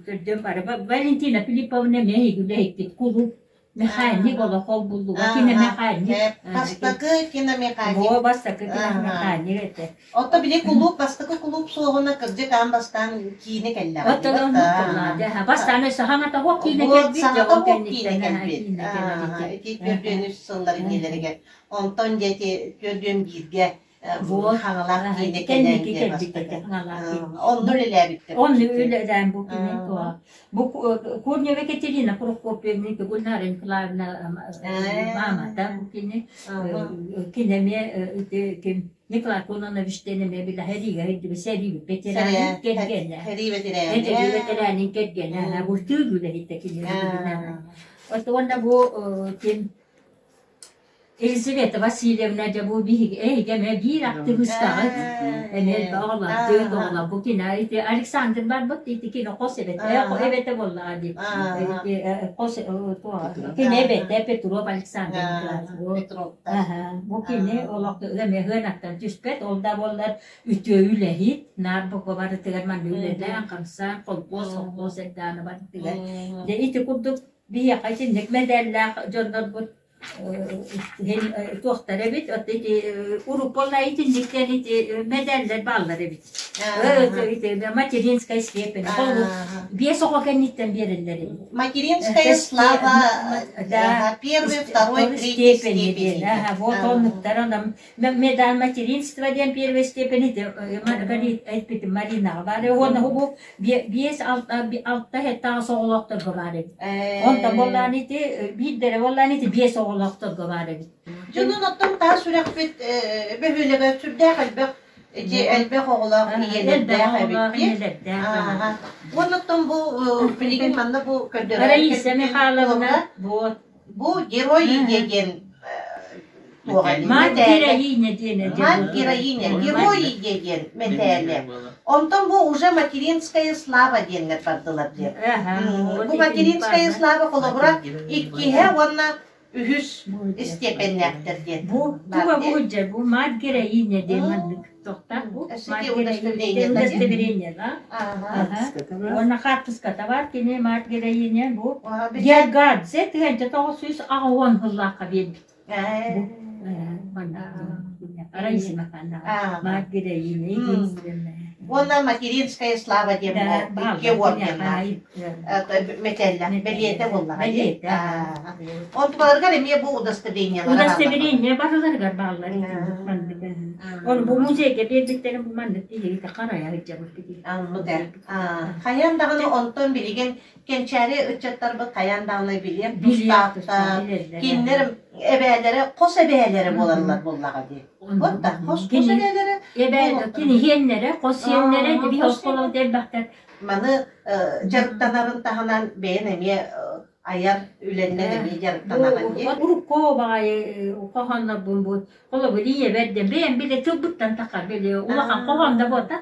төрдүөн бары Валентина Филипповна эмиэ үлэһикпит кулууп Механик олох холбуллуга киномеханик. Бастакы киномеханик. Во бастакы киномеханик этэ. Ото били кулууп бастакы кулууп суоҕуна кырдьык аан бастаан киинэ кэллэҕэ. Оттон бастаан өссө хаҥата хуох киинэ кэлбит. Саҥата хуох киинэ кэлбит. Ити 43 сыллар иннилэригэр. Онтон дьэ 41-гэ Хаҥалаах киинэ кэлэн Онно үлэлээбиттэр. Онно үлэлээн бу кини бу Курнева Екатерина Прокопьевна Гульнара Николаевна маамата бу кини кини эмиэ ким Николай Кононович диэн эмиэ билэ сэриигэ сылдьыбыт сэрии ветеранын кэргэнэ. Сэрии ветераны. Сэрии ветеранын кэргэнэ. Бу тыыл үлэһитэ кини. Уонна бу ким Елизавета Васильевна дьэ бу биһиги эһиги эмиэ биир актыбыыстаҕыт эмиэ элбэх оҕолор түөрт оҕолор бу кини ити Александр барбыт ити кини хос эбэтэ эбэтэ буоллаҕа дии ити хос кини эбэтэ Петров Александр бу кини олох эмиэ ыанаттан түспэт ол да буоллар үтүө үлэһит наар бу барытыгар манна үлэлээн хамсаан холкуос холкуос эрдэҕинэ барытыгар дьэ ити курдук биһиэхэ итинник мэдээллээх дьоннорбут туохтар эбит ити уруккула итинниктэн ити мэдээллэр бааллар эбит материнская степень биэс оҕо кэнниттэн биэрэллэр эбит материнская слава да первый второй третий степени вот оннуктар онон медаль материнства диэн первой степени эппитим Маринаҕа баар уонна бу биэс алта хеттаҕас оҕолоохторго баар эбит онтон буоллаан ити биирдэрэ буоллаан ити биэс оҕолоохторго баар эбит Дьонун оттон таас үрэхпит бөһүөлэгэр сүрдээх элбэх ити элбэх оҕолоох ийэлэрдээх эбит Уонна оттон бу билигин манна бу көрдөрөр Раиса Михайловна вот Бу герой диэн Мать героиня диэн Мать героиня, герой диэн мэтээлэ. Онтон бу уже материнская слава диэннэр бардылар диэн. Бу материнская слава холобура иккиһэ уонна үһүс степеннээхтэр диэн. Бу туга бу бу мать героиня диэн маннык тохтар бу мать героиня удостоверение Уонна хаартыската бар кини мать героиня бу Гергадзе 1990 сыллаахха биэрбит. Раиса Михайловна мать героиня единственная. Уонна материнская слава диэн икки орденнаах мэтээллээх бэлиэтэ буоллаҕа дии. Онтуларыгар эмиэ бу удостоверениелара Удостоверение барыларыгар бааллар маннык. Оны бу музейга биэрбиттэрин бу маннык тиһигите харайа сылдьабыт бити. Аннык Хайаан даҕаны онтон билигин кэнчээри ыччаттарбыт хайаан даҕаны билиэх тустаахтар. Кинилэр эбээлэрэ хос эбээлэрэ буолаллар буоллаҕа дии. Вот да, хос хос эбээлэрэ Кини хиэннэрэ, хос сиэннэрэ, биһи оскуолабыт элбэхтэр. Маны дьарыктанарын таһынан бэйэн эмиэ айар үлэннэн эмиэ дьарыктанаҕын дии. Урукку баҕайы хоһооннорбун бу холобур ийэбэр да бэйэм били тылбыттан тахар били улахан хоһоон да буолта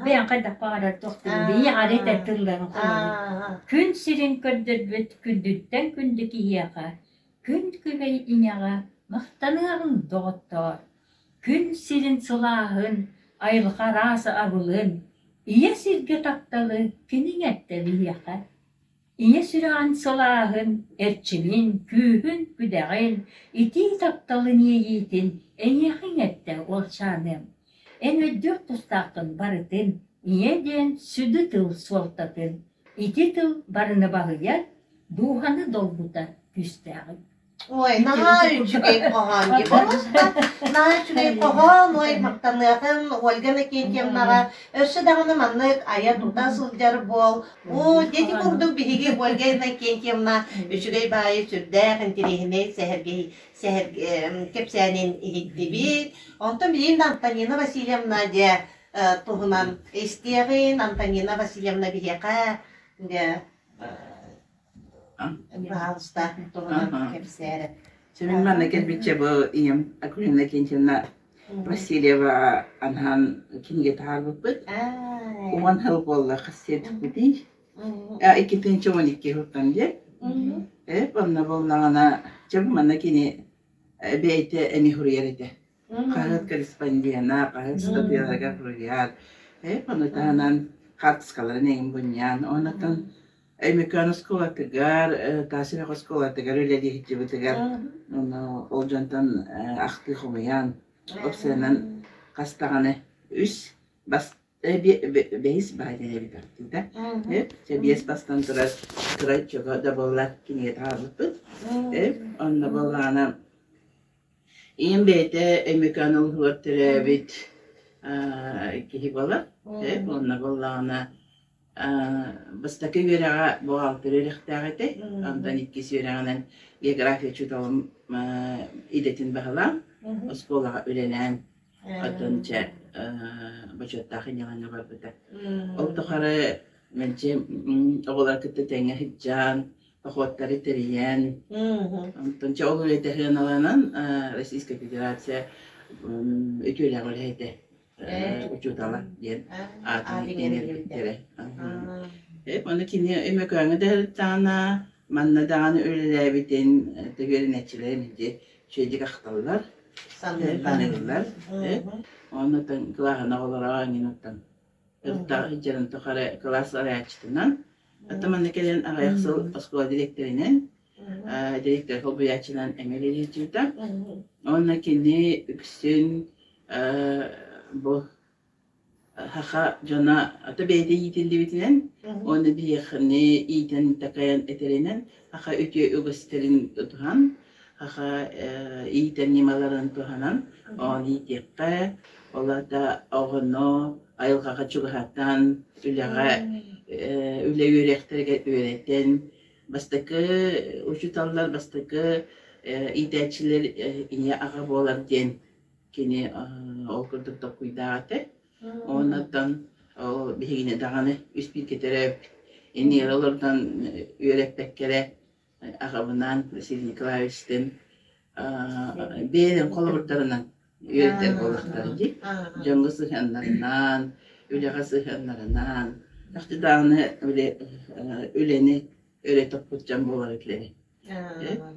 бэйэм хайдах баҕарар тохтуум ийэҕэр этэр тылларын холобур күн сирин көрдөрбүт күндүттэн күндү киһиэхэ күн күбэй ийэҕэ махтаныаҕыҥ доҕоттоор күн сирин сылааһын айылҕа араас абылын ийэ сиргэ тапталы кини иҥэртэ биһиэхэ Ийэ сүрэҕин сылааһын, эрчимин, күүһүн-күдэҕин, итии тапталын иэйиитин эйиэхэ иҥэртэ уолчааныам. Эн өйдүөх тустааххын барытын, ийэ диэн сүдү тыл суолтатын, ити тыл барыны баһыйар, дууһаны долгутар күүстээҕин. Ой, наһаа үчүгэй хоһоон дии. Просто наһаа үчүгэй хоһоон, ой, махтаныаҕын Ольга Иннокентьевнаҕа. Өссө даҕаны маннык айа-тута сылдьар буол. Оо, дети курдук биһиги Ольга Иннокентьевна үчүгэй баайы сүрдээх интириэһинэй сэһэргэһи сэһэргэ кэпсээнин иһиттибит. Онтон билигин да Антонина Васильевна дьэ туһунан истиэҕин. Антонина Васильевна биһиэхэ дьэ Баһаалыста туһунан кэпсээрэ. Мин манна кэлбиччэ бу ийэм Акулина Иннокентьевна Васильева анаан кинигэ таһаарбыппыт. Уон сыл буолла хас сиэтикпитий? 2012 сылтан диэн. Эп онно буоллаҕына, чэ бу манна кини бэйэтэ эмиэ суруйар этэ. Хаһыат корреспондена, хаһыат ыстатыйаларыгар суруйар. Эп ону таһынан хаартыскаларын эҥин мунньан, оннуттан Өймөкөөн оскуолатыгар, Таас Үрэх оскуолатыгар үлэлии сылдьыбытыгар ол дьонтон ахтыы хомуйан, уопсайынан хас даҕаны үс бас бэһис баай эбит ахтыыта. Чэ биэс бастан турар кыра чөкө да буоллар кинигэ таһаарбыппыт. Онно буоллаҕына Ийэм бэйэтэ Өймөкөөн улууһугар төрөөбүт киһи буолар. Уонна буоллаҕына Бастакы үөрэҕэ буҕаалтыр үөрэхтээх этэ. Онтон иккис үөрэҕинэн география учууталым идэтин баһылаан, оскуолаҕа үлэлээн, оттон чэ бочуоттаах инньэҕинэ барбыта. Ол тухары мэлдьи оҕолор кытта тэҥҥэ сылдьан, походтары тэрийэн, онтон чэ ол үлэтэ сыаналанан Российская Федерация үтүөлээх үлэһитэ учуутала диэн аатын иҥэрбиттэрэ. Ону кини Өймөкөөҥҥө да сырыттаҕына, манна даҕаны үлэлээбитин үөрэнээччилэрэ мэлдьи үчүгэйдик ахталлар, саныыллар. Оннуттан кылааһын оҕолоро оонньуунуттан ыртаах сылдьарын тухары кылаас салайааччытынан, оттон манна кэлэн аҕыйах сыл оскуола дириэктэринэн, дириэктэр солбуйааччынан эмиэ үлэлии сылдьыбыта. Уонна кини үксүн бу саха дьоно ата бэйэтэ иитиллибитинэн уонна биһиэхэни иитэн-такайан этэринэн саха үтүө үгэстэрин тутуһан, саха иитэр ньымаларын туһанан оҕону иитиэххэ, ол аата оҕону айылҕаҕа чугаһатан, үлэҕэ үлэ үөрэхтэригэр үөрэтэн, бастакы учууталлар, бастакы иитээччилэр ийэ-аҕа буолар диэн Кини ол курдук толкуйдаах этэ. Оннуттан ол биһигини даҕаны үс бииргэ төрөөбүт иннигэр олордон үөрэппэккэ эрэ аҕабынаан Василий Николаевичтыын бэйэлэрин холобурдарынан үөрэтэр буоллахтара дии. Дьоҥҥо сыһыаннарынан, үлэҕэ сыһыаннарынан, чахчы даҕаны үлэни өрө туппут дьон буолар этилэрэ.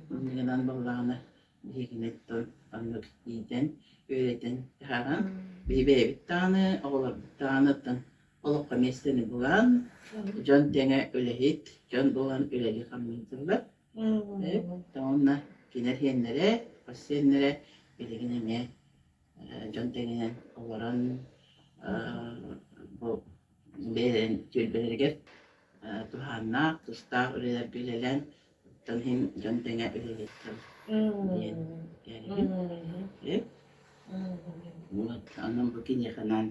Иннигинэн буоллаҕына Биһигиниттэн оннук иитэн, үөрэтэн таһааран, биһи бэйэбит даҕаны, оҕолорбут даҕаныттан олоххо миэстэни булан, дьон тэҥэ үлэһит, дьон буолан үлэлии-хамныы сылдьар. Уонна кинилэр сиэннэрэ, хос сиэннэрэ билигин эмиэ дьон тэҥинэн олорон. бу бэйэлэрин түөлбэлэригэр туһааннаах, тустаах үлэлэргэ үлэлээн, оттон иһин дьон тэҥэ үлэлиэхтэр диэн кээрэбин. Вот, онон бу киниэхэ анаан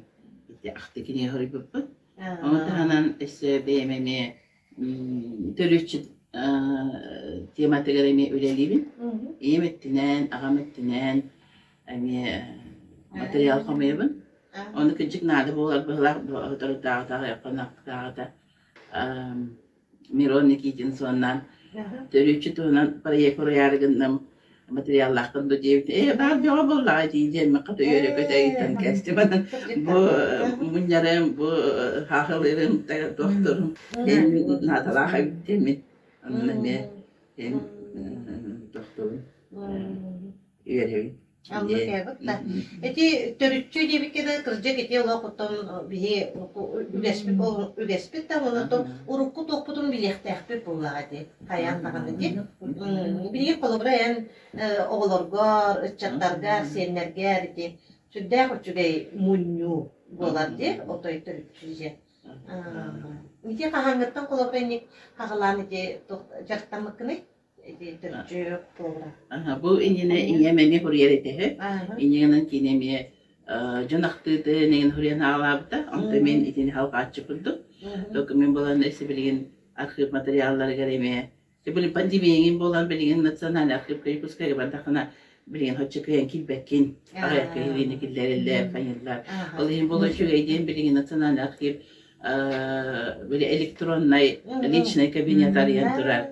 ити ахты кинигэ суруйбуппут. Ону таһынан өссө бэйэм эмиэ төрүччү тематыгар эмиэ үлэлиибин. Ийэм өттүнэн, аҕам өттүнэн эмиэ материал хомуйабын. Ону кырдьык наада буолар быһыылаах соторутааҕыта аҕыйахтааҕыта Мирон Никитин суоннаан төрүччү туһунан проект суруйаары гынным материаллаахпын бу диэбит ээ баар бөҕө буоллаҕа дии диэн хата үөрэ-көтө ыйтан кэстим бу мунньарым бу хаахылыырым туохтурум наадалаах эбит диэммин онон эмиэ тохтуубун үөрэбин Оннук эбит да. Ити төрүччү диэбиккэ да кырдьык ити олох оттон биһи үгэспит үгэспит да онон урукку туохпутун билиэхтээхпит буоллаҕа ити хайаан даҕаны ди. Билигин холобура эн оҕолоргор, ыччаттаргар, сиэннэргэр ити сүрдээх үчүгэй мунньуу буолар ди отой төрүччү дьэ. Ити хаһааҥҥыттан холобура инник хаҕылаан ити дьарыктаммыккыный? Бу иннинэ ийэм эмиэ суруйар этэ үһү. Инньэ гынан кини эмиэ дьон ахтыытын эҥин суруйан аҕалаабыта. Онтон мин итини халҕааччы курдук. Только мин буолан өссө билигин архыып материалларыгар эмиэ били пандемия эҥин буолан билигин национальный архыыпка Якутскайга бардаххына билигин оччо кыайан киирбэккин. Аҕыйах киһилиини киллэрэллэр, хайыыллар. Ол иһин буолуо үчүгэй диэн билигин национальный архив били электроннай личный кабинет арыйан турар.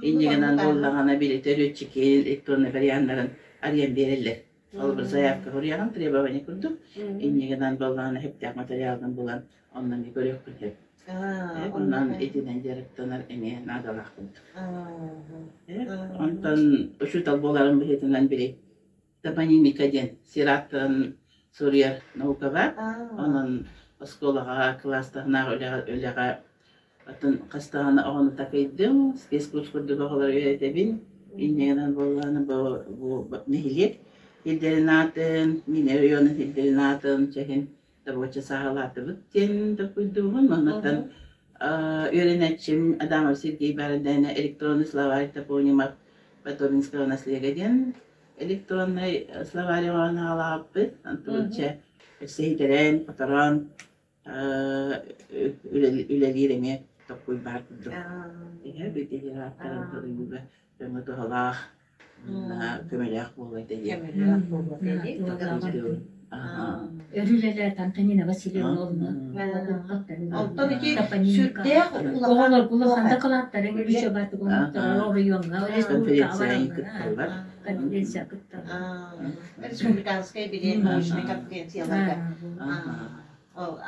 Инньэ гынан буоллаҕына били төрүөтчүкин электронный варианнарын арыйан биэрэллэр. Ол бір заявка суруйаҕын требование курдук. Инньэ гынан буоллаҕына сөптөөх материалын булан онно эмиэ көрүөххүн сөп. Онон итинэн дьарыктанар эмиэ наадалаах курдук. Онтон учуутал буоларым быһыытынан били топонимика диэн сир ааттарын суруйар наука баар. Онон оскуолаҕа кылаастаһынаах үлэҕэ, үлэҕэ атын хас даҕаны оҕону такайдым, спецкурс курдук оҕолору үөрэтэбин. Инньэ гынан буоллаҕына бу, бу нэһилиэк сирдэрин аатын, мин районун сирдэрин аатын чэһин добуоча сааһылаатыбыт диэн толкуйдуубун. Оннуттан үөрэнээччим Адамов Сергей Барыдаана электронный словарь топонимов Батуринского наследия диэн электроннай словарь оҥорон аҕалаабыппыт. Онтубут чэ өссө ситэрэн, хоторон үлэлиир эмиэ толкуй баар курдук. Иһэ бүтүһү ааттарын суруйууга дьоҥҥо туһалаах көмөлөөх буолуо этэ диэн. Көмөлөөх буолуо этэ диэн. Өр үлэлээтэ Антонина Васильевна онно. Онтон ити сүрдээх улахан улахан дакылааттарын үчү баатык оҥотторор оройуоҥҥа республикаҕа бараллар. Конференция кытталлар. Республиканскай билиэн научнай конференцияларга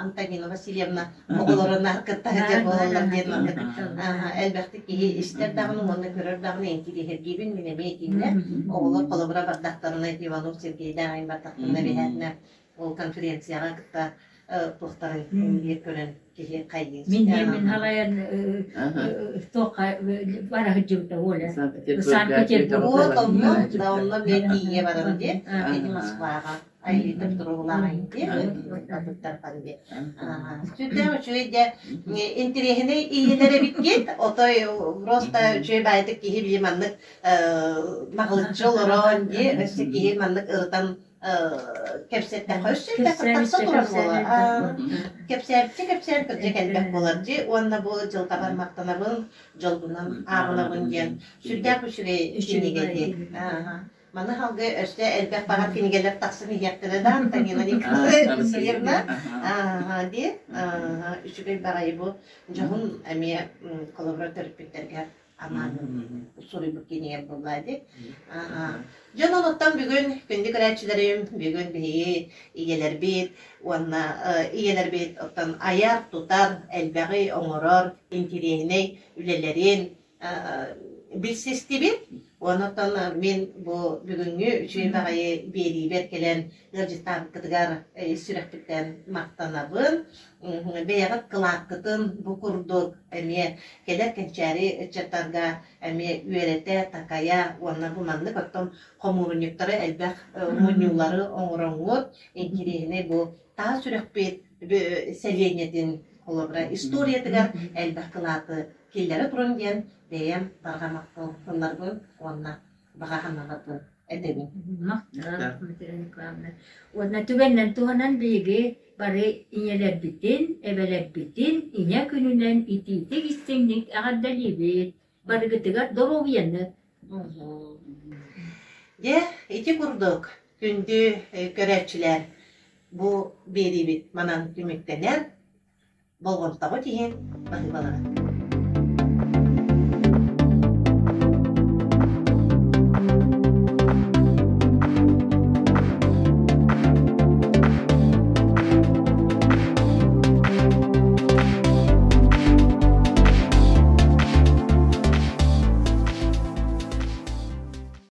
Антонина Васильевна оҕолоро наар кытта сылдьар буолаллар диэн маннык элбэхтик киһи истэр даҕаны уонна көрөр даҕаны интириэһиргиибин мин эмиэ итиннэ оҕолор холобура бардахтарына Иванов Сергейдээх бардахтарына биһээтинэ ол конференцияҕа кытта туохтарын биир көрөн киһи хайыы Мин мин халайан туохха бара сылдьыбыта Оля. Санкт-Петербург. Вот онно да онно мен тиийэ баран диэн ити Москваҕа Айыллыта Петровалаах айыллыттар диэн. Сүрдээх үчүгэй дьэ интэриэһинэй ийэлэр эбиккит. Отой просто үчүгэй баайдык киһи били маннык маҕылыччы олорон дии өссө киһи маннык ырытан кэпсэттэххэ өссө тахса турар буолар. Кэпсээбиччэ кэпсээн кырдьык элбэх буолар дии уонна бу дьылҕабар махтанабын, дьолбунан ааҕынабын диэн сүрдээх үчүгэй кинигэ дии. Маны халгы өссө элбэх баҕар кинигэлэр тахсан иһиэхтэрэ да Антонина Николаевна дии үчүгэй баҕайы бу дьоһун эмиэ холобура төрөппүттэргэ анаан суруйбут кинигэ буолла дии. Дьон онуттан бүгүн күндү көрөөччүлэрим, бүгүн биһиги ийэлэрбит уонна ийэлэрбит оттон айар, тутар, элбэҕи оҥорор интириэһинэй үлэлэрин билсистибит. Онон мин бу бүгүҥҥү үчүгэй баҕайы биэриибэр кэлэн ыалдьыттаабыккытыгар ис сүрэхпиттэн махтанабын. Бэйэҕит кылааккытын бу курдук эмиэ кэлэр кэнчээри ыччаттарга эмиэ үөрэтэ, такайа уонна бу маннык оттон хомуурунньуктары элбэх мунньуулары оҥороҥҥут интириэһинэй бу таас сүрэхпит. сэлиэнньэтин холобура историятыгар элбэх кылааты киллэрэ турун диэн бэйэм барҕа махтал тылларбын уонна баҕа санааларбын этэбин. Махтал, Матрена Николаевна. Уонна түгэннэн туһанан биһиги бары ийэлэрбитин, эбэлэрбитин Ийэ күнүнэн итиитик истиҥник эҕэрдэлиибит. Барыгытыгар доруобуйаны. Дьэ, ити курдук, күндү көрөөччүлэр, бу биэриибит манан түмүктэнэр. Болҕомтоҕут иһин баһыыбалара.